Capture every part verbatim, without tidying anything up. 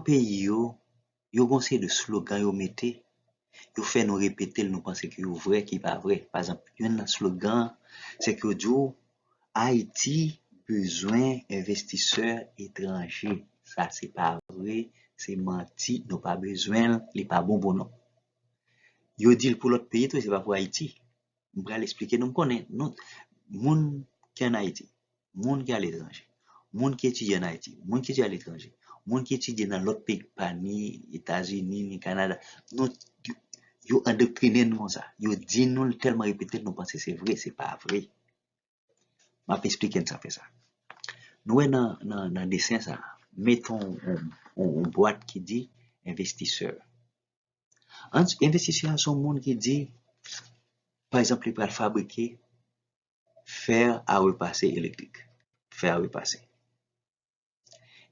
peyi yo, yo gon seri de slogan yo mete, yo fè nou repete l, nou panse ke yo vrè, ki pa vrè. Pa egzanp, youn nan slogan an, se ke yo di w, Ayiti bezwen envestisè etranje. Sa se pa vre, se manti, nou pa bezwen l, li pa bon pou nou. Yo di l pou lòt peyi tou, se pa pou Ayiti. M pral eksplike nou, m konnen, nou, moun ki ann Ayiti, moun ki aletranje, moun ki etidye ann Ayiti, moun ki etidye aletranje, moun ki etidye nan lòt peyi k pa ni Etazini, ni Kanada, nou, yo, yo endoktrine n konsa. Yo di nou l tèlman repete l, nou panse se vre, se pa vre. M ap eksplike n sa fè sa. Nou wè nan, nan, nan desen sa, mete yon, yon, yon, yon bwat ki di envestisè. An, envestisè a se yon moun ki di, pa egzanp, li pral fabrike fè a repase elektrik. Fè a repase.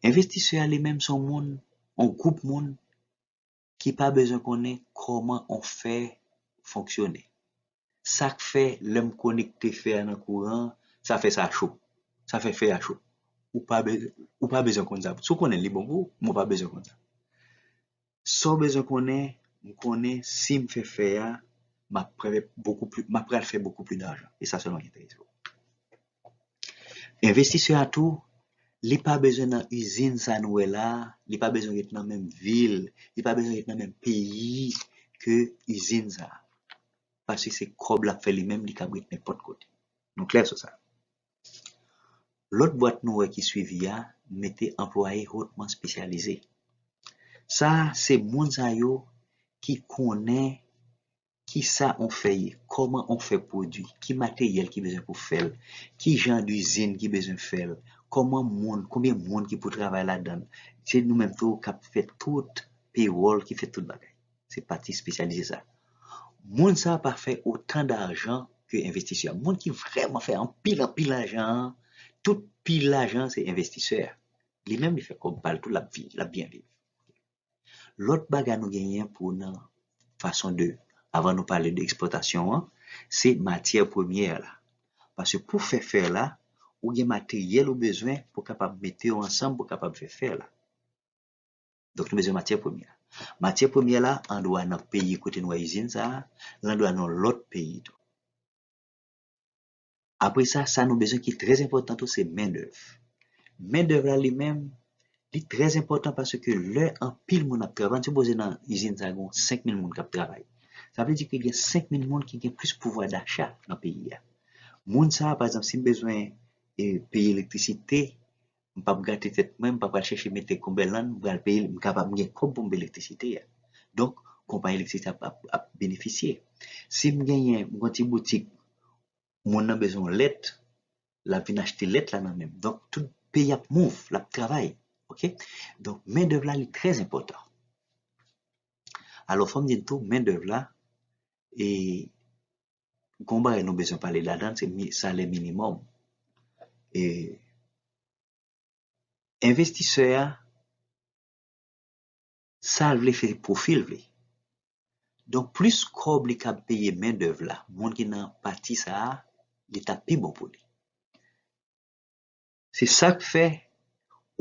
Envestisè a li menm se yon moun, yon gwoup moun ki pa bezwen konnen kòman yon fè fonksyone. Sa k fè lè m konekte fè a nan kouran, sa fè sa cho. Sa fè fè a cho. Ou pa be-, ou pa bezwen konn sa. Si w konnen l, li bon pou ou, men w pa bezwen konn sa. Sa w bezwen konnen, m konnen si m fè fè a, m ap fè bokou pli, m ap pral fè bokou pli dajan. E sa sèlman ki enterese w. Envestisè a tou, li pa bezwen nan izin sa nou wè la, li pa bezwen ret nan menm vil, li pa bezwen ret nan menm peyi ke izin sa. Paske se kòb l ap fè li menm, li kab ret nenpòt kote. Nou klè sou sa? Lòt bwat nou wè ki swivi a, mete anplwaye hotman espesyalize. Sa, se moun sa yo ki konnen kisa yon fè ye, kòman yon fè pwodui, ki materyèl ki bezwen pou fè l, ki jan dizin ki bezwen fè l, kòman moun, konbyen moun ki pou travay ladan l. Se nou menm tou k ap fè tout pewòl, ki fè tout bagay. Se pati espesyalize sa. Moun sa pa fè otan dajan ke envestisè a. Moun ki vrèman fè anpil, anpil lajan an, tout pil lajan an, se envestisè a. Li menm, li fè kòb pa l tou, l ap viv, l ap byen viv. Lòt bagay nou genyen pou nan fason de, avan nou pale de eksplwatasyon an, se matyè premyè la. Paske pou fè fè la, ou gen materyèl ou bezwen pou kapab mete yo ansanm pou kapab fè fè la. Donk, nou bezwen matyè premyè. Matyè premyè la, andwa nan peyi kote nou wè izin sa a, l andwa nan lòt peyi tou. Apre sa, sa nou bezwen ki trè enpòtan tou, se mendèv. Mendèv la li menm, li trè enpòtan paske lè anpil moun ap travay, n sipoze nan izin sa a gen senk mil moun k ap travay. Sa vle di ke gen senk mil moun ki gen plis pouvwa dacha nan peyi a. Moun sa a, pa egzanp, si m bezwen, e, peye elektrisite, m p ap gate tèt mwen, m p ap al chèche mete konbèlan, m pral peye, m kapab, m gen kòb pou m peye elektrisite a. Donk, konpayi elektrisite ap, ap, ap benefisye. Si m genyen, m gen yon ti boutik, moun nan bezwen yon lèt, l ap vin achte lèt la nan men m. Donk, tout peyi ap move, l ap travay. Oke? Donk, mendèv la, li trè enpòtan. Alò, fò m di n tou, mendèv la, e, gon bagay nou bezwen pale ladan l, se mi-, salè minimòm. E, envestisè a, sa l vle, se pwofi l vle. Donk, plis kòb li kab peye mendèv la, moun ki nan pati sa a, li t ap pi bon pou li. Se sa k fè,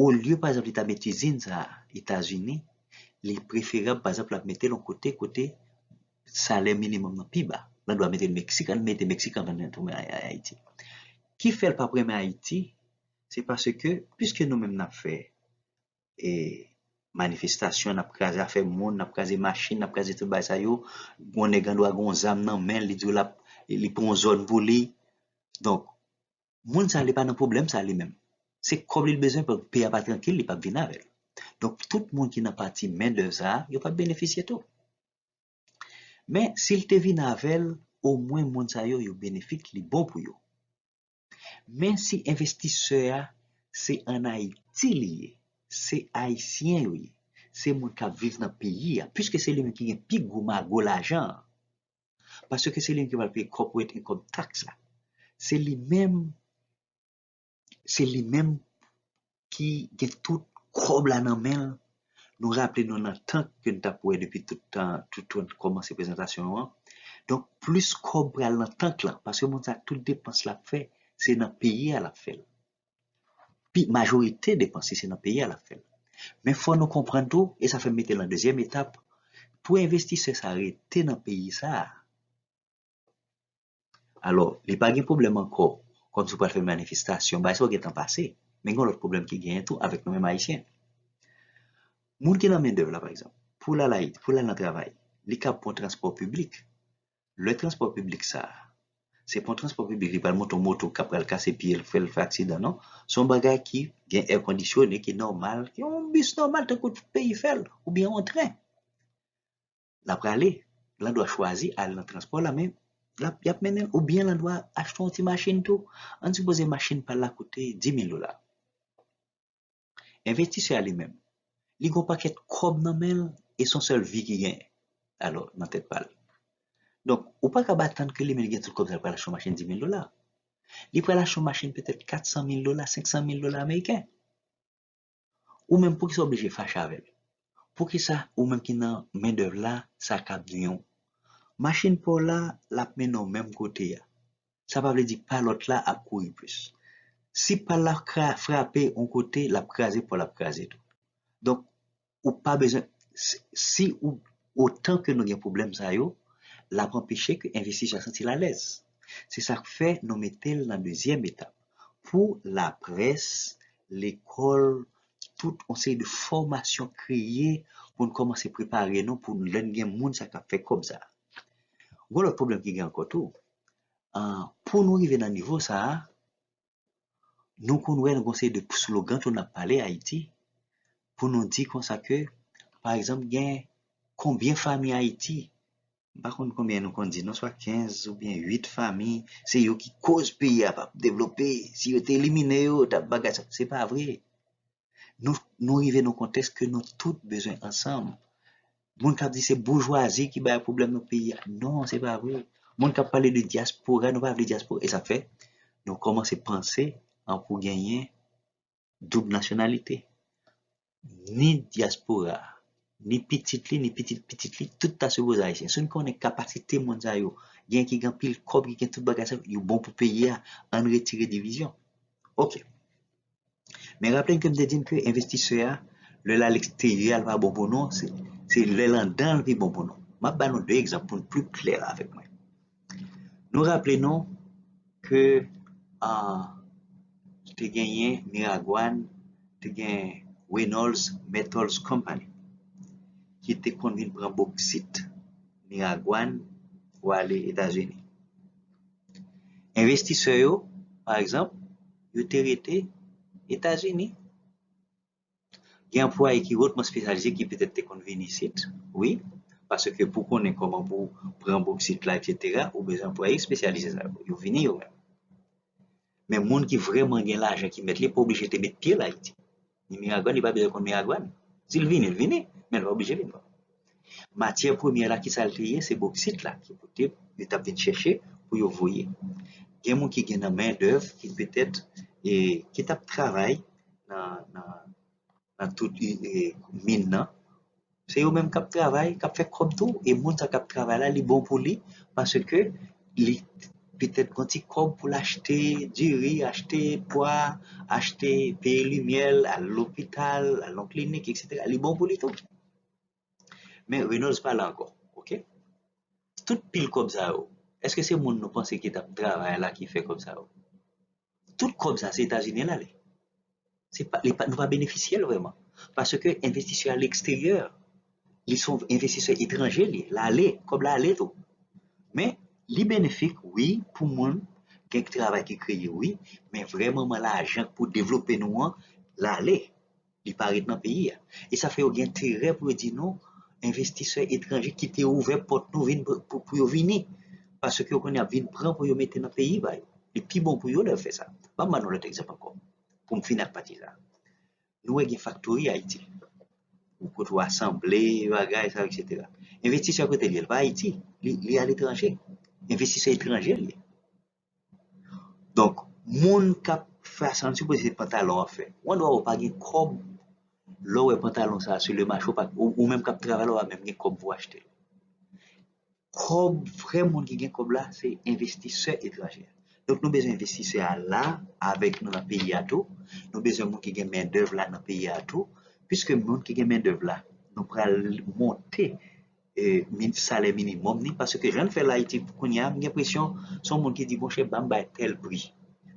olye, pa egzanp, li ta mete izin sa a Etazini, li preferab, pa egzanp, l ap mete l yon kote, kote salè minimòm nan pi ba. L andwa mete l Meksik, ann mete Meksik anvan n tounen Ay-, Ay-, Ayiti. Ki fè l p ap renmen Ayiti? Se paske, piske nou menm n ap fè, e, manifestasyon, n ap kraze afè moun, n ap kraze machin, n ap kraze tout bagay sa yo, gon nèg andwa gon zam nan men l, li di w l ap, li pran yon zòn pou li. Donk, moun sa a, li pa nan pwoblèm sa a li menm. Se kòb li l bezwen pou peyi a pa trankil, li p ap vin avè l. Donk, tout moun ki nan pati mendèv sa a, yo p ap benefisye tou. Men, si l te vin avè l, omwen moun sa yo, yo benefit, li bon pou yo. Men si envestisè a, se ann Ayiti li ye, se Ayisyen yo ye, se moun k ap viv nan peyi a, piske se li menm ki gen pi gwo mago lajan an. Paske se li menm ki pral peye corporate income tax la. Se li menm, se li menm ki gen tout kòb la nan men l. Nou raple nou nan tank ke n t ap wè depi tout tan, tout tan kòmanse prezantasyon an. Donk, plis kòb pral nan tank lan, paske moun sa tout depans l ap fè, se nan peyi a l ap fè l. Pi, majorite depans li, se nan peyi a l ap fè l. Men fò nou konprann tou, e sa fè m mete l nan dezyèm etap, pou envestisè sa rete nan peyi sa a. Alò, li pa gen pwoblèm ankò, kòmsi w pral fè manifestasyon, bagay sa yo gentan pase. Men gen yon lòt pwoblèm ki genyen tou avèk nou menm Ayisyen. Moun ki nan mendèv la, pa egzanp, pou l al Ayiti, pou l al nan travay, li ka pran transpò piblik. Lè transpò piblik sa a, se pa yon transpò piblik, li pral monte yon moto k ap pral kase pye l, fè l fè aksidan, non. Se yon bagay ki gen è kondisyone, ki nòmal, ki yon bis nòmal, tankou tout peyi fè l, oubyen yon tren. L ap prale, landwa chwazi al nan transpò la, men l ap, y ap mennen l, oubyen landwa achte yon ti machin tou. Ann sipoze machin pa l la koute dis mil dola. Envestisè a li menm, li gen yon pakèt kòb nan men l e se yon sèl vi ki genyen. Alò, nan tèt pa l. Donk, ou pa kab atann ke li menm li gen tout kòb sa l pral achte yon machin dis mil dola. Li pral achte yon machin petèt kat san mil dola, senk san mil dola ameriken. Ou menm, poukisa w oblije fache avè l? Poukisa ou menm ki nan mendèv la, sa kab nwi w? Machin pa w la, l ap mennen w menm kote a. Sa pa vle di pa lòt la ap kouri plis. Si pa l la kra-, frape yon kote, l ap kraze pa w, l ap kraze tou. Donk, ou pa bezwen, si, si ou, otan ke nou gen pwoblèm sa yo, l ap anpeche ke envestisè a santi l alèz. Se sa k fè nou mete l nan dezyèm etap. Pou laprès, lekòl, tout yon seri de fòmasyon kreye pou n kòmanse prepare nou pou lè n gen moun sa k ap fè kòb sa. Gon lòt pwoblèm ki gen ankò tou. Ah, pou nou rive nan nivo sa a, nou konn wè nou gon seri de slogan tou n ap pale Ayiti, pou nou di konsa ke, pa egzanp, gen konbyen fanmi Ayiti, m pa konn konbyen nou konn di, non, swa kenz oubyen uit fanmi, se yo ki koz peyi a p ap devlope, si yo te elimine yo, t ap bagay sa, se pa vre. Nou, nou rive nan kontèks ke nou tout bezwen ansanm. Moun k ap di se boujwazi ki bay pwoblèm nan peyi a. Non, se pa vre. Moun k ap pale de dyaspora, nou pa vle dyaspora. E sa k fè, nou kòmanse panse an pou genyen doub nasyonalite. Ni dyaspora, ni pitit li, ni pitit pitit li, tout ta sipoze ayisyen. Si nou konnen kapasite moun sa yo, gen ki gen anpil kòb, ki gen tout bagay sa yo, yo bon pou peyi a, ann retire divizyon. Oke. Men raple n ke m te di n ke envestisè a, lè l al eksteryè a, l pa bon pou nou, se, se lè l anndan l pi bon pou nou. M ap ba nou de egzanp pou n pli klè avèk mwen. Nou raple nou ke, ah, te genyen Miragwàn, te gen Reynolds Metals Company, ki te konn vin pran boksit Miragwàn pou ale Etazini. Envestisè yo, pa egzanp, yo te rete Etazini. Gen anplwaye ki otman espesyalize ki petèt te konn vin isit, wi, paske pou konnen kòman pou pran boksit la, etsetera, ou bezwen anplwaye espesyalize sa yo. Yo vini yo menm. Men moun ki vrèman gen lajan ki mèt li, pa oblije te met pye l Ayiti. Ni Miragwàn, li pa bezwen konn Miragwàn. Si l vini, l vini, men l pa oblije vin. Matyè premyè la, ki sa l te ye? Se boksit la ki pote, yo t ap vin chèche pou yo voye. Gen moun ki gen nan mendèv ki petèt, e, ki t ap travay nan, nan, nan tout, e, e, min nan. Se yo menm k ap travay, k ap fè kòb tou. E moun sa k ap travay la, li bon pou li, paske li petèt gon ti kòb pou l achte diri, achte pwa, achte peye limyè l, al lopital, al nan klinik, etsetera. Li bon pou li tou. Men Reynolds pa la ankò, oke? Tout pil kòb sa yo, èske se moun nou panse ki t ap travay la ki fè kòb sa yo? Tout kòb sa, se Etazini l ale. Se pa, li pa, nou pa benefisye l vrèman. Paske envestisè a leksteryè, li se yon envestisè etranje li ye, l ale, kòb la ale tou. Men, li benefik, wi, pou moun, gen travay ki kreye, wi, men vrèman, man lajan pou devlope nou an, l ale. Li pa ret nan peyi a. E sa fè yo gen enterè pou yo di nou, envestisè etranje kite ouvè pòt nou vin pou, pou, pou yo vini. Paske yo konnen y ap vin pran pou yo mete nan peyi pa yo. Li pi bon pou yo lè yo fè sa. Ban m ba nou lòt egzanp ankò. Pou m fini ak pati sa. Nou wè gen faktori Ayiti. Ou kote w asanble, bagay sa, etsetera. Envestisè kote l ye? L pa Ayiti. Li, li aletranje. Envestisè etranje l ye. Donk, moun k ap fè sa, ann sipoze se pantalon w ap fè. Ou andwa ou pa gen kòb, lè w wè pantalon sa a sou le mache, ou pa, ou, ou menm k ap travay la, ou pa menm gen kòb pou w achte l. Kòb, vrè moun ki gen kòb la, se envestisè etranje. Donk, nou bezwen envestisè a la, avèk nou nan peyi a tou. Nou bezwen moun ki gen mendèv la nan peyi a tou. Piske moun ki gen mendèv la, nou pral monte e, min, salè minimòm ni, paske jan l fè l Ayiti kounye a, m gen enpresyon se yon moun ki di, monchè, ban m bay tèl pri.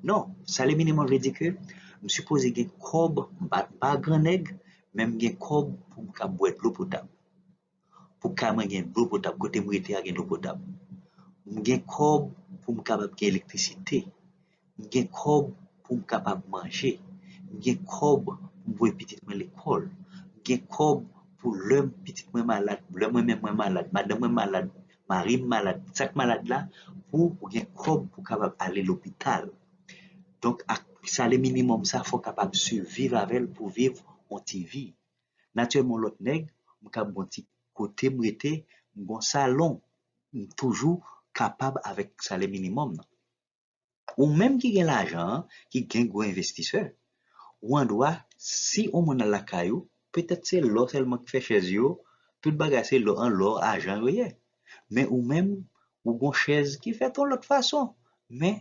Non, salè minimòm vle di ke m sipoze gen kòb, m pa, m pa gran nèg, men m gen kòb pou m ka bwè dlo potab. Pou kay mwen gen dlo potab, kote m rete a gen dlo potab. M gen kòb pou m kapab gen elektrisite. M gen kòb pou m kapab manje. M gen kòb pou m voye pitit mwen lekòl. M gen kòb pou lè pitit mwen malad, lè mwen menm mwen malad, madanm mwen malad, mari m malad, sa k malad la, pou ou gen kòb pou w kapab ale lopital. Donk, ak salè minimòm sa, fò w kapab siviv avè l pou viv yon ti vi. Natirèlman, yon lòt nèg, m kapab gen yon ti kote m rete, m gen yon salon, m toujou kapab avèk salè minimòm nan. Ou menm ki gen lajan an, ki gen gwo envestisè, ou andwa, si yon moun al lakay ou, petèt se lò sèlman ki fè chèz yo, tout bagay se lò, an lò, ajan yo ye. Men ou menm, ou gon chèz ki fèt yon lòt fason. Men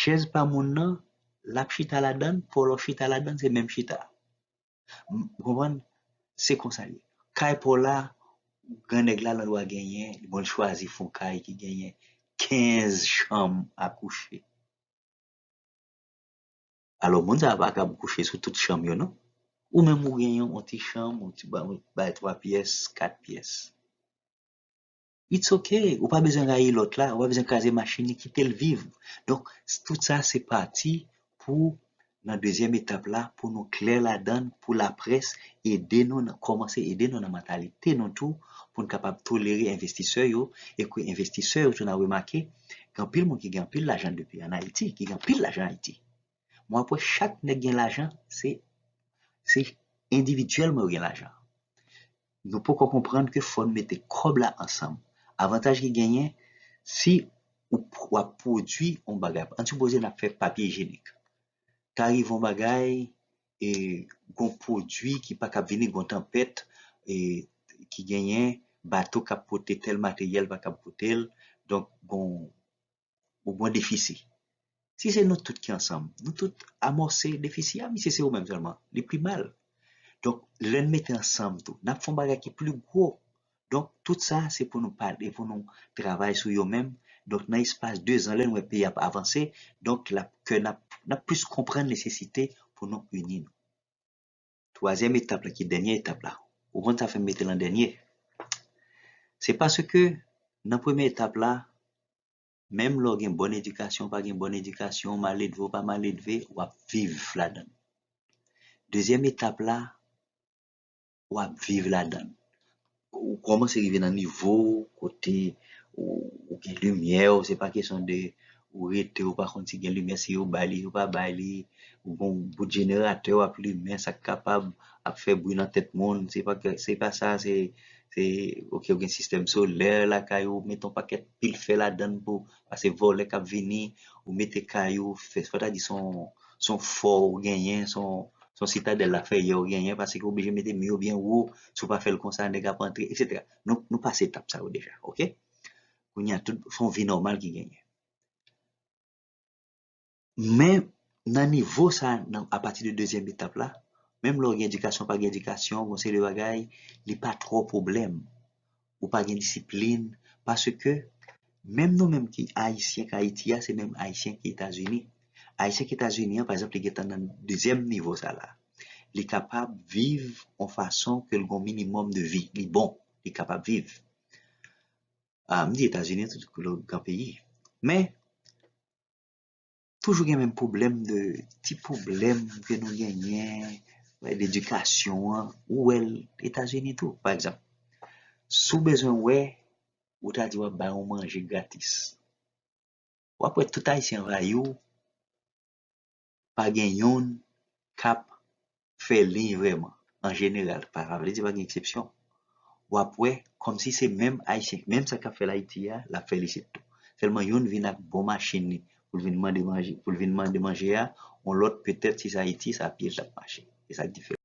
chèz pa moun nan, l ap chita ladan l, pa w lè w chita ladan l, se menm chita. M, ou konprann? Se konsa l ye. Kay pa w la, gran nèg la, l andwa genyen, bon, l chwazi fè yon kay ki genyen kenz chanm a kouche. Alò, moun sa a pa kab kouche sou tout chanm yo, non. Ou menm, ou genyen yon ti chanm, yon ti ba-, bay twa pyès, kat pyès. It's ok. Ou pa bezwen rayi lòt la, ou pa bezwen kraze machin li, kite l viv. Donk, s-, tout sa se pati pou, nan dezyèm etap la, pou nou klè ladan l, pou laprès ede nou nan, kòmanse ede nou nan mantalite nou tou, pou n kapab tolere envestisè yo, e ke envestisè yo tou, n a remake, gen anpil moun ki gen anpil lajan depi ann Ayiti, ki gen anpil lajan Ayiti. Mwen, apre chak nèg gen lajan, se, se endividyèlman yo gen lajan. Nou poko konprann ke fò n mete kòb la ansanm. Avantaj ki genyen, si ou p-, w ap pwodui yon bagay, ann sipoze n ap fè papye ijyenik. Ka rive yon bagay, e, gon pwodui ki pa kab vini, gon tanpèt, e, ki genyen, bato k ap pote tèl materyèl pa kab pote l, donk gon, ou gon defisi. Si se nou tout ki ansanm, nou tout amòse defisi a, misye se ou menm sèlman, li pi mal. Donk, lè n mete ansanm tou, n ap fè yon bagay ki pli gwo. Donk, tout sa, se pou nou pale, pou nou travay sou yo menm. Donk, nan espas de zan, lè n wè peyi ap avanse, donk, l ap, ke n ap, n ap plis konprann nesesite pou nou ini nou. Twazyèm etap la, ki dènye etap la. Ou konn sa fè m mete l an dènye? Se paske nan premye etap la, menm lè w gen bòn edikasyon, w pa gen bòn edikasyon, w maledve, w pa maledve, w ap viv ladan l. Dezyèm etap la, w ap viv ladan l. Ou kòmanse rive nan nivo kote ou, ou gen limyè, ou se pa kesyon de ou rete, ou pa konn si gen limyè, si yo bay li, yo pa bay li, ou gon bout jeneratè w ap limen, sa k kapab ap fè bri nan tèt moun, se pa ke, se pa sa, se, se, ok, ou gen sistèm solè lakay ou, ou mete yon pakèt pil fè ladan l pou, paske vòlè k ap vini, ou mete kay ou, fè, fò ta di se yon, se yon fò ou genyen, se yon, se yon sitadèl la fè yè ou genyen, paske ou oblije mete mi yo byen wo, si w pa fè l konsa, nèg ap antre, etsetera. Nou, nou pase etap sa yo deja, ok? Kounye a, tout, se yon vi nòmal ki genyen. Men, nan nivo sa, nan, apati de dezyèm etap la, menm lè w gen edikasyon, pa gen edikasyon, gon seri de bagay, li pa twò pwoblèm. Ou pa gen disiplin, paske menm nou menm ki Ayisyen k Ayiti a, se menm Ayisyen ki Etazini. Ayisyen ki Etazini an, pa egzanp, li gentan nan dezyèm nivo sa la. Li kapab viv yon fason ke l gon minimòm de vi. Li bon, li kapab viv. Ah, m di Etazini, tout lòt gran peyi. Men, toujou gen menm pwoblèm de, ti pwoblèm ke nou genyen, wè, ledikasyon an, ou wè l Etazini tou, pa egzanp. Si w bezwen wè, ou ta di w ap bay yon manje gratis. W ap wè tout Ayisyen anvayi w, pa gen youn k ap fè liy vrèman, an jeneral, pa, pa vle di pa gen eksepsyon. W ap wè, kòmsi se menm Ayisyen, menm sa k ap fè l Ayiti a, l ap fè l isit tou. Sèlman youn vin ak bon machin li, pou l vin mande manje, pou l vin mande manje a, yon lòt petèt si se Ayiti, se a pye l t ap mache. E sa k diferan.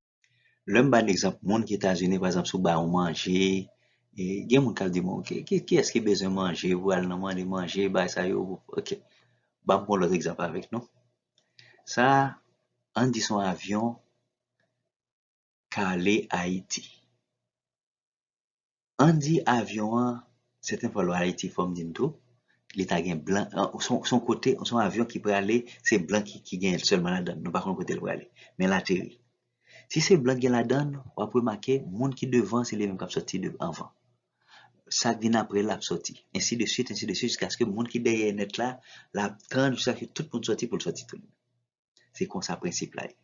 Lè m ba n egzanp, moun ki Etazini, pa egzanp, si w ba yon manje, e, gen moun k ap di, bon, ki, ki, kiyès ki bezwen manje pou al nan mande manje, bagay sa yo, ok. Ban m pran lòt egzanp avèk nou. Sa, ann di se yon avyon k prale Ayiti. Ann di avyon an, sèten fwa lè w al Ayiti, fò m di n tou, li ta gen blan, se yon, se yon kote, se yon avyon ki prale, se blan ki, ki gen sèlman ladan l, nou pa konn kote l prale, men l ateri. Si se blan ki gen ladan l, w ap remake, moun ki devan, se li menm k ap sòti de, anvan. Sa k vin apre l ap sòti, ensi de swit, ensi de swit, jiskaske moun ki dèyè nèt la, l ap tann jiskaske tout moun sòti pou l sòti tou. Se konsa prensip la ye.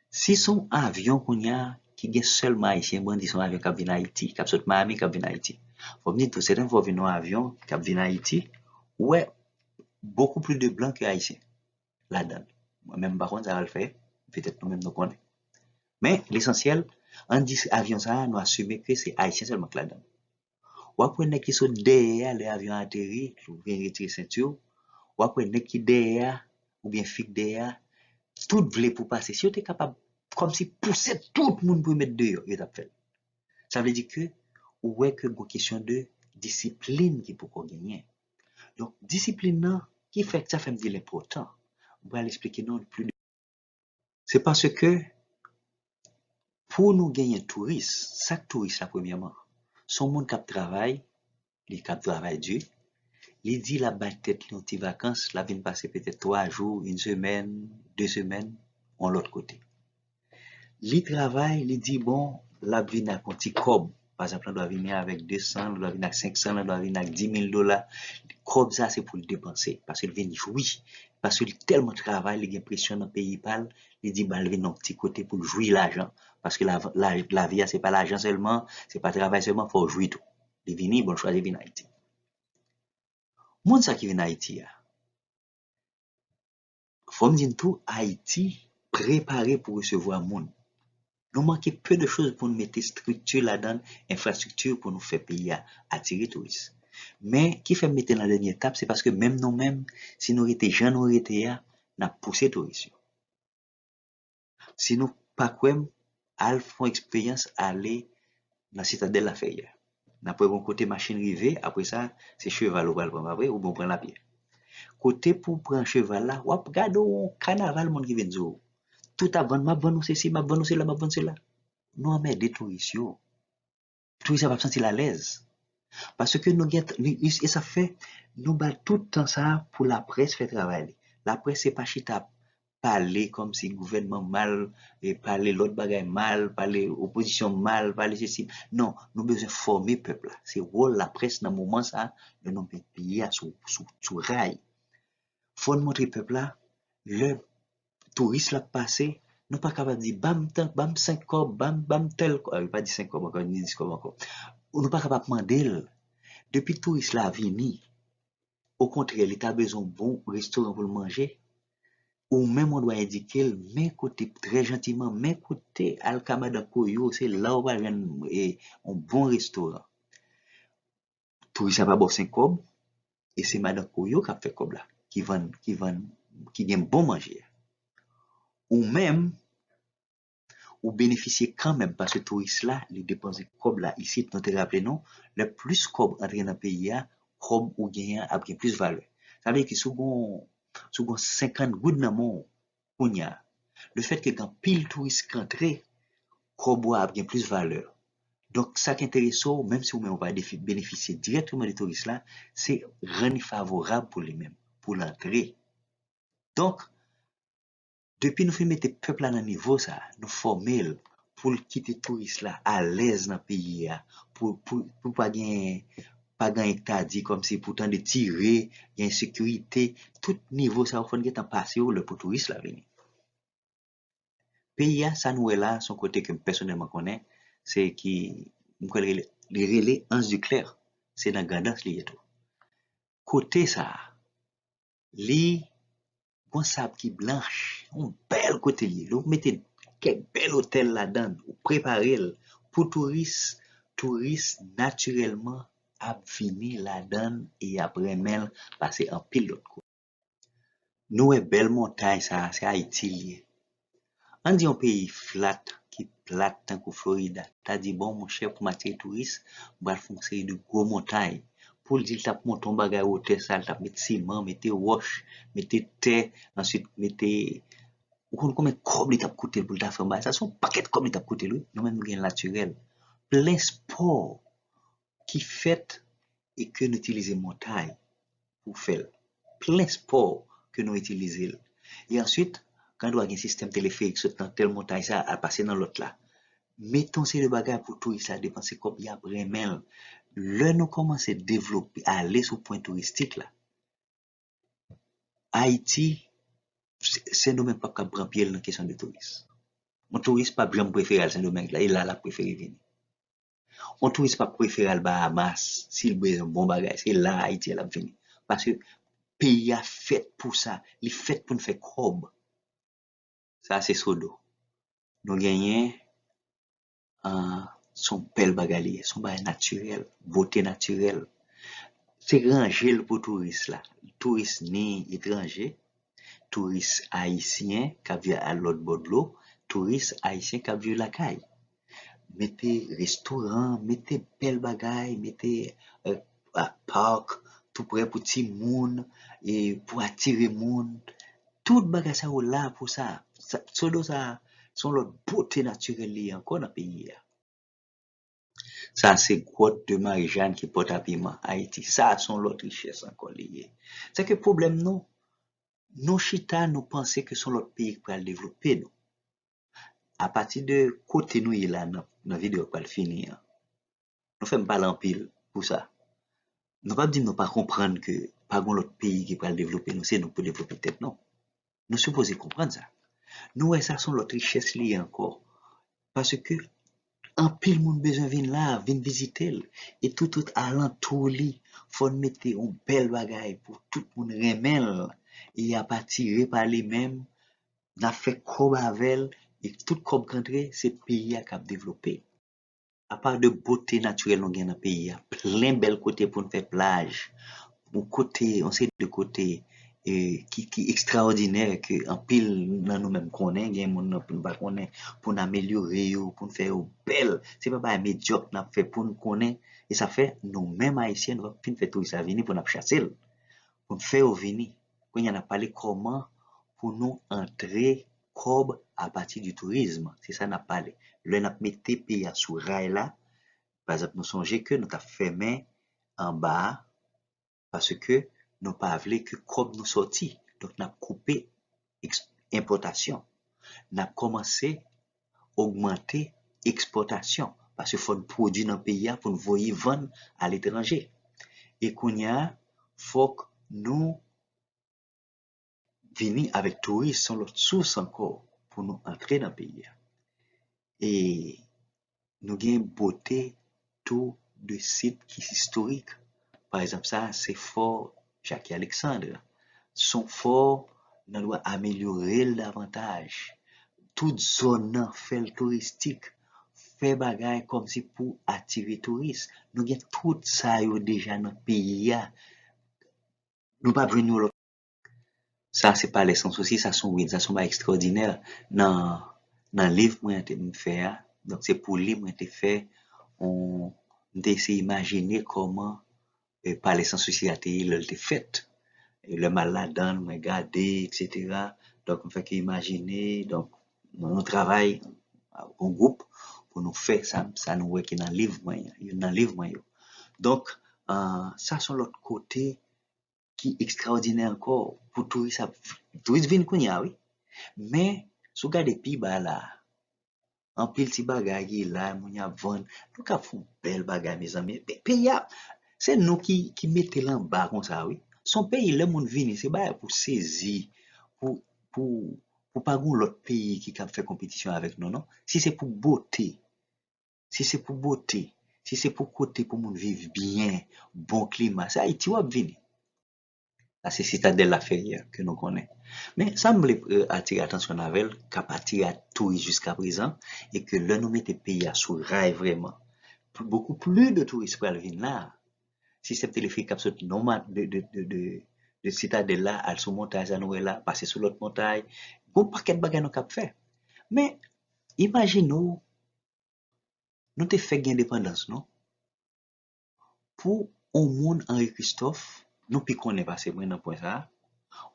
Si se yon avyon kounye a ki gen sèlman Ayisyen, bon, di se yon avyon k ap vin Ayiti, k ap sot Miami, k ap vin Ayiti. Fò m di tou, sèten fwa w vin yon avyon k ap vin Ayiti, ou wè beaucoup plus de blancs que Haïtiens ladan l. Mwen menm, m pa konn sa l fè, petèt nou menm nou konnen. Men, lesansyèl, ann di avyon sa a, nou asime ke se Ayisyen sèlman k ladan l. W ap wè nèg ki sot dèyè a, lè avyon an ateri, ou vin retire senti w, w ap wè nèg ki dèyè a, oubyen fi k dèyè a, tout vle pou pase. Si yo te kapab kòmsi pouse tout moun pou yo met deyò, yo t ap fè l. Sa vle di ke ou wè ke gon kesyon de disiplin ki poko genyen. Donk, disiplin nan, ki fè, sa fè m di l enpòtan. M pral eksplike nou plis. Se paske pou nou genyen touris, sa k touris la premyèman? Se yon moun k ap travay, li k ap travay di, li di l ap bay tèt li yon ti vakans, l ap vin pase petèt twa jou, yon semèn, de semèn, yon lòt kote. Li travay, li di, bon, l ap vin ak yon ti kòb. Pa egzanp, l dwa vini avèk de san, l dwa vini ak senk san, l dwa vini ak di mil dola. Kòb sa, se pou l depanse, paske l vin jwi, paske li tèlman travay, li gen presyon nan peyi pa l, li di, ba l vin yon ti kote pou l jwi lajan, paske la, la, lavi a, se pa lajan sèlman, se pa travay sèlman, fò w jwi tou. Li vini, bon, l chwazi vin Ayiti. Moun sa ki vin Ayiti a, fò m di n tou, Ayiti prepare pou resevwa moun. Nou manke peu de choses pou nou mete estrikti ladan l, enfrastrikti pou nou fè peyi a atire touris. Men, ki fè m mete l an dènye etap, se paske menm nou menm, si nou rete jan nou rete a, n ap pouse touris yo. Si nou pa kwè m, al fè yon eksperyans, ale nan Sitadèl Lafèyè. N ap wè gon kote machin rive, apre sa, se cheval ou pral pran, pa vre, oubyen w pran lapyè. Kote pou w pran cheval la, w ap gade yon kanaval moun ki vin sou ou. Tout ap vann, m ap vann ou sesi, m ap vann ou sela, m ap vann ou sela. Nou anmède touris yo. Touris la p ap santi l alèz. Paske nou gen, nou, e sa fè, nou bay tout tan sa a pou laprès fè travay li. Laprès se pa chita ap pale kòmsi gouvènman mal, e pale lòt bagay mal, pale opozisyon mal, pale sesi. Non, nou bezwen fòme pèp la. Se wòl laprès nan moman sa a, lè nou met peyi a sou, sou, sou ray. Fò n montre pèp la, lè touris la ap pase, nou pa kapab di, ban m tan, ban m senk kòb, ban m, ban m tèl kòb. Yo pa di senk kòb ankò, ni dis kòb ankò. Nou pa kapab mande l. Depi touris la vini, okontrè, li ta bezwen yon bon restoran pou l manje, ou menm ou dwe endike l, men kote, trè jantiman, men kote Alka Madan Koyo, se la ou pral jwenn, e, yon bon restoran. Touris la pa ba w senk kòb, e se Madan Koyo k ap fè kòb la, ki vann, ki vann, ki gen bon manje a. Ou menm, ou benefisye kanmenm, paske touris la, li depanse kòb la isit. Nou te raple nou, lè plis kòb antre nan peyi a, kòb ou genyen an ap gen plis valè. Sa vle di, si w gon, si w gon senkant goud nan men w kounye a, lefètke gen anpil touris k antre, kòb ou a ap gen plis valè. Donk, sa k enterese w, menm si ou menm ou pa defi-, benefisye dirèkteman de touris la, se rann li favorab pou li menm, pou l antre. Donk, depi nou fin mete pèp la nan nivo sa a, nou fòme l pou l kite touris la alèz nan peyi a, pou, pou, pou pa gen, pa gen anyen k ta di kòmsi pou tande tire, gen ensekirite, tout nivo sa yo fò n gentan pase yo lè pou touris la vini. Peyi a, sa nou wè la, se yon kote ke m pèsonèlman konnen, se ki, m kwè l rele, li rele Anse du Clair, se nan Grandans li ye tou. Kote sa a, li gon sab ki blanch, yon bèl kote li ye. Lè w mete kèk bèl otèl ladan l, ou prepare l pou touris, touris natirèlman ap vini ladan l e y ap renmen l pase anpil lòt kote. Nou wè bèl montay sa a, se Ayiti l ye. Ann di yon peyi flat, ki plat tankou Florida, ta di, bon, monchè, pou m atire touris, m pral fè yon seri de gwo montay. Pou l di l t ap monte yon bagay wotè sa, l t ap met siman, mete wòch, mete tè, answit mete Ou konn konbyen kòb li t ap koute l pou l ta fè yon bagay sa? Se yon pakèt kòb li t ap koute l, wi. Nou menm, nou gen l natirèl. Plen spò ki fèt e ke nou itilize montay pou fè l. Plen spò ke nou itilize l. E answit, gen dwa gen sistèm teleferik sot nan tèl montay sa al pase nan lòt la. Mete yon seri de bagay pou touris la depanse kòb, y ap renmen l. Lè nou kòmanse devlope, ale sou pwen touristik la, Ayiti, Sendomeng p ap kab pran pye l nan kesyon de touris. Yon touris p ap janm prefere al Sendomeng la, e la l ap prefere vini. Yon touris p ap prefere al Bahamas, si l bezwen bon bagay, se la Ayiti l ap vini. Paske peyi a fèt pou sa, li fèt pou n fè kòb. Sa se Sodo. Nou genyen, ah, se yon bèl bagay li ye, se yon bagay natirèl, bote natirèl. Se ranje l pou touris la. Touris ni etranje, touris ayisyen k ap viv a lòt bò dlo, touris ayisyen k ap viv lakay. Mete restoran, mete bèl bagay, mete, eh, ah, park tou prè pou timoun, e pou atire moun. Tout bagay sa yo la pou sa. Sa, Sodo sa, se yon lòt bote natirèl li ye ankò nan peyi a. Sa se gwòt de Marijàn ki Pòtapiman, Ayiti. Sa se yon lòt richès ankò li ye. Se ke pwoblèm nou, nou chita, nou panse ke se yon lòt peyi ki pral devlope nou. Apati de kote nou ye la nan, nan videyo k pral fini an, nou fè m pale anpil pou sa. Nou p ap di m nou pa konprann ke pa gen lòt peyi ki pral devlope nou, se nou k pou devlope tèt nou. Nou sipoze konprann sa. Nou wè sa se yon lòt richès li ye ankò. Paske anpil moun bezwen vin la, vin vizite l. E tout, tout alantou li, fò n mete yon bèl bagay pou tout moun renmen l. E y ap atire pa li menm, n ap fè kòb avè l, e tout kòb k antre, se peyi a k ap devlope. Apa de bote natirèl nou gen nan peyi a, plen bèl kote pou n fè plaj, yon kote, yon seri de kote, e, ki, ki ekstraòdinè, ke anpil nan nou menm konnen, gen moun nan nou pa konnen, pou n amelyore yo, pou n fè yo bèl. Se pa bagay medyòk n ap fè pou n konnen, e sa fè nou menm Ayisyen, nou pa fin fè touris la vini pou n ap chase l, pou n fè yo vini. Kounye a n ap pale kòman pou nou antre kòb apati di tourizm. Se sa n ap pale. Lè n ap mete peyi a sou ray la, pa egzanp, nou sonje ke nou t ap fèmen anba a, paske nou pa vle ke kòb nou sòti. Donk, n ap koupe eks-, enpòtasyon. N ap kòmanse ogmante ekspòtasyon, paske fò n pwodui nan peyi a pou n voye vann aletranje. E kounye a, fòk nou vini avèk touris, se yon lòt sous ankò pou nou antre nan peyi a. E nou gen bote tou de sit ki istorik. Pa egzanp, sa se fò Jacques Alexandre. Se yon fò, nou dwe amelyore l davantaj. Tout zòn nan, fè l touristik. Fè bagay kòmsi pou atire touris. Nou gen tout sa yo deja nan peyi a. Nou p ap jwenn yo lòt. Sa se Palè Sans Souci, sa se yon, wi, sa se yon bagay ekstraòdinè. Nan, nan liv mwen te, m fè a, donk se pou li mwen te fè, on, m te eseye imajine kòman, e, Palè Sans Souci a te ye lè l te fèt. E lè m al ladan l, mwen gade, etsetera. Donk, m fèk imajine, donk, nou, nou travay an gwoup pou nou fè sa, sa nou wè ki nan liv mwen, youn nan liv mwen yo. Donk, ah, sa se yon lòt kote ki ekstraòdinè ankò pou touris ap, touris vin kounye a, wi. Men, si w gade pi ba la, anpil ti bagay ki la, moun y ap vann, nou ka fè yon bèl bagay, mezanmi. Pe-, peyi a, se nou ki, ki mete l anba konsa, wi. Se yon peyi, lè moun vini, se bagay pou sezi, pou, pou, pou pa gen lòt peyi ki kab fè konpetisyon avèk nou, non. Si se pou bote, si se pou bote, si se pou kote pou moun viv byen, bon klima, se Ayiti w ap vini. Sa se Sitadèl Laferyè ke nou konnen. Men sa m vle, e, atire atansyon n avè l, k ap atire touris jiskaprezan, e ke lè nou mete peyi a sou ray vrèman, pou bokou plis de touris pral vin la. Sistèm teleferik k ap sot nòmal de, de, de, de, de Sitadèl la, al sou montay sa nou wè la, pase sou lòt montay. Gon pakèt bagay nou kab fè. Men, imajine w, nou te fèk gen endepandans nou. Pou yon moun, Henri Christophe, nou pi konnen pase mwen nan pwen sa a,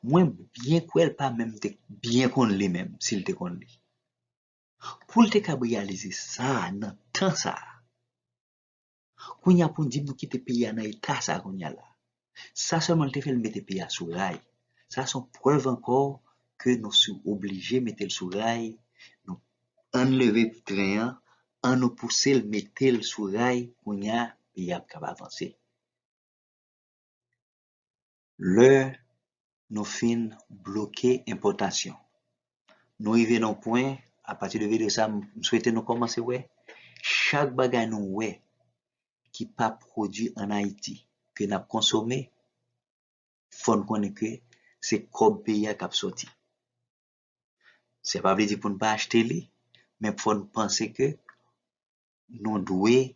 Mwen byen kwè l pa menm te byen konn li menm, si l te konn li. Pou l te kab reyalize sa nan tan sa a, kounye a pou n di m nou kite peyi a nan eta sa a kounye a la. Sa sèlman l te fè, l mete peyi a sou ray. Sa se yon prèv ankò ke nou sou oblije mete l sou ray. Nou ann leve tren an, ann nou pouse l, mete l sou ray, kounye a peyi a ap kab avanse. Lè nou fin bloke enpòtasyon, nou rive nan yon pwen, apati de videyo sa, m swete nou kòmanse wè, chak bagay nou wè ki pa pwodui ann Ayiti, ke n ap konsome, fò n konnen ke se kòb peyi a k ap sòti. Sa pa vle di pou n pa achte li, men fò n panse ke nou dwe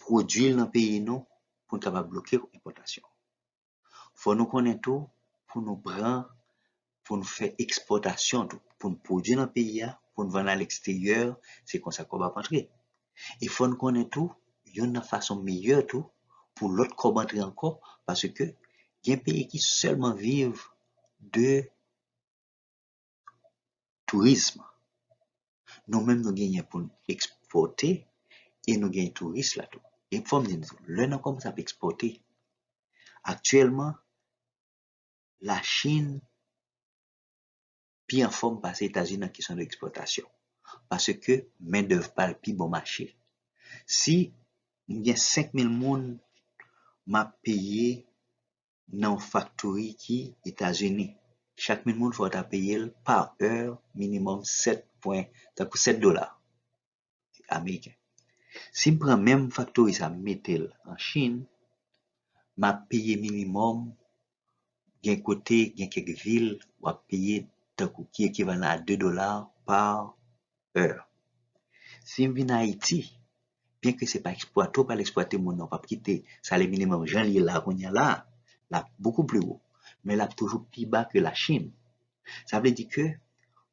pwodui l nan peyi nou pou n kapab bloke enpòtasyon. Fò nou konnen tou pou nou pran, pou nou fè ekspòtasyon tou, pou n pwodui nan peyi a, pou n vann aleksteryè, se konsa kòb ap antre. E fò n konnen tou, youn nan fason meyè tou, pou lòt kòb antre ankò, paske gen peyi ki sèlman viv de tourism. Nou menm nou genyen pou n ekspòte e nou genyen touris la tou. E fò m di nou, lè n ap kòmanse ap ekspòte, aktyèlman, Lachin pi anfòm pase Etazini nan kesyon de ekspòtasyon, paske mendèv pa l pi bon mache. Si m gen senk mil moun, m ap peye nan yon faktori ki Etazini. Chak mil moun, fò w ta peye l pa è minimòm sèt pwen, tankou sèt dola ameriken. Si m pran menm faktori sa, m mete l an Chin, m ap peye minimòm, gen kote, gen kèk vil, w ap peye tankou ki ekivalan a de dola pa è. Si m vin Ayiti, byenke se pa eksplwate w pral eksplwate moun nan, w p ap kite salè minimòm jan l ye la kounye a la, l ap bokou pli wo, men l ap toujou pi ba ke Lachin. Sa vle di ke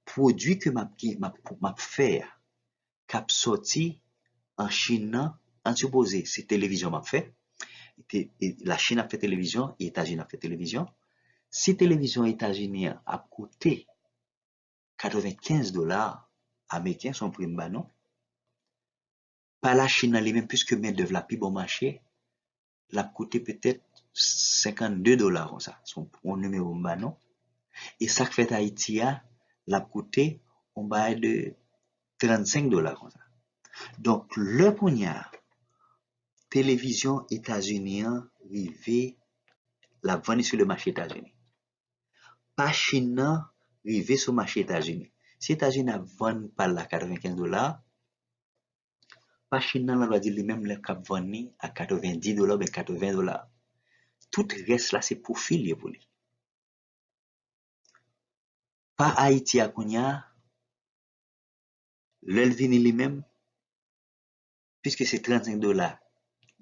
pwodui ke m ap gen, m ap, m ap fè a, k ap sòti an Chin nan, ann sipoze se televizyon m ap fè, te, e, Lachin ap fè televizyon, e Etazini ap fè televizyon. Si televizyon Etazini an ap koute katrevenkenz dola ameriken, se yon pri m ba nou, pa Lachin nan li menm, piske mendèv la pi bon mache, l ap koute petèt senkannde dola konsa. Se yon, yon nimewo m ba nou. E sa k fèt Ayiti a, l ap koute yon bagay de trannsenk dola konsa. Donk, lè kounye a, televizyon Etazini an rive, l ap vann li sou le mache Etazini. Pa Chin nan rive sou mache Etazini. Si Etazini ap vann pa l la katrevenkenz dola, pa Chin nan, l an dwa di li menm lè k ap vann li a katrevendi dola oubyen katreven dola. Tout rès la, se pwofi l ye pou li. Pa Ayiti a kounye a, lè l vini li menm, piske se trannsenk dola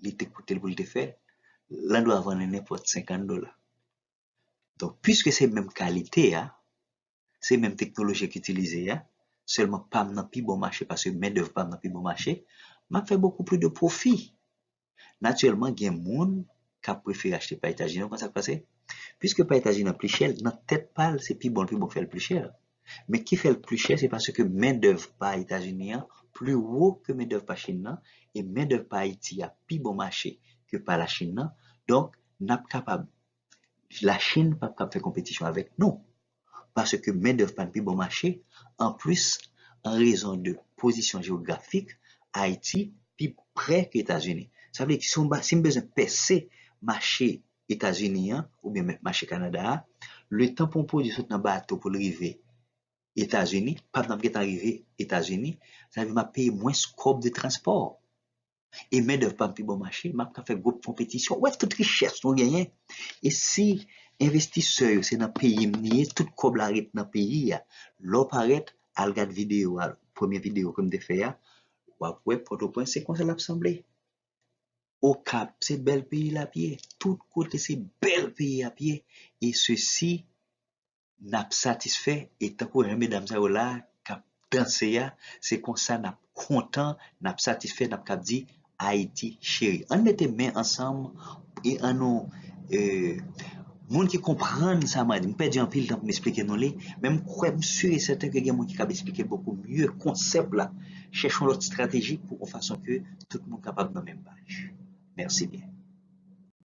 li te koute l pou l te fè, l an dwa vann li nenpòt senkant dola. Donk, piske se menm kalite a, se menm teknoloji k itilize a, sèlman pa m nan pi bon mache, paske mendèv pa m nan pi bon mache, m ap fè bokou plis de pwofi. Natirèlman, gen moun k ap prefere achte pa Etazini an, ou konn sa k pase? Piske pa Etazini an pli chè, nan tèt pa l, se pi bon, l pi bon fè l pli chè. Men ki fè l pli chè, se paske mendèv pa Etazini an pli wo ke mendèv pa Chin nan, e mendèv pa Ayiti a pi bon mache ke pa Lachin nan. Donk, n ap kapab, Lachin p ap kab fè konpetisyon avèk nou, paske mendèv pa n pi bon mache. Anplis, an rezon de pozisyon jewografik, Ayiti pi prè ke Etazini. Sa vle di, si m ba, si m bezwen pèse mache Etazini an, oubyen men mache Kanada a, letan pou yon pwodui sot nan bato pou l rive Etazini, p ap nan gentan rive Etazini, sa vle di m ap peye mwens kòb de transpò. E mendèv pa m pi bon mache, m ap ka fè gwo konpetisyon. Ou wè tout richès nou genyen. E si envestisè yo se nan peyi m li ye, tout kòb la ret nan peyi a. Lè w parèt, al gad videyo a, premye videyo ke m te fè a, w ap wè Pòtoprens se konsa l ap sanble. Okap, se bèl peyi l ap ye. Tout kote se bèl peyi ap ye. E sesi, n ap satisfè, e tankou jan medam sa yo la k ap danse a, se konsa n ap kontan, n ap satisfè, n ap kab di, Ayiti cheri. Ann mete men ansanm e ann nou, e, Moun ki konprann sa m ap di, m pèdi anpil tan pou m esplike nou li, men m kwè, m si e sèten ke gen moun ki kab esplike bokou mye konsèp la. Chèche yon lòt estrateji pou yon fason ke tout moun kapab nan menm paj. Mèsi byen.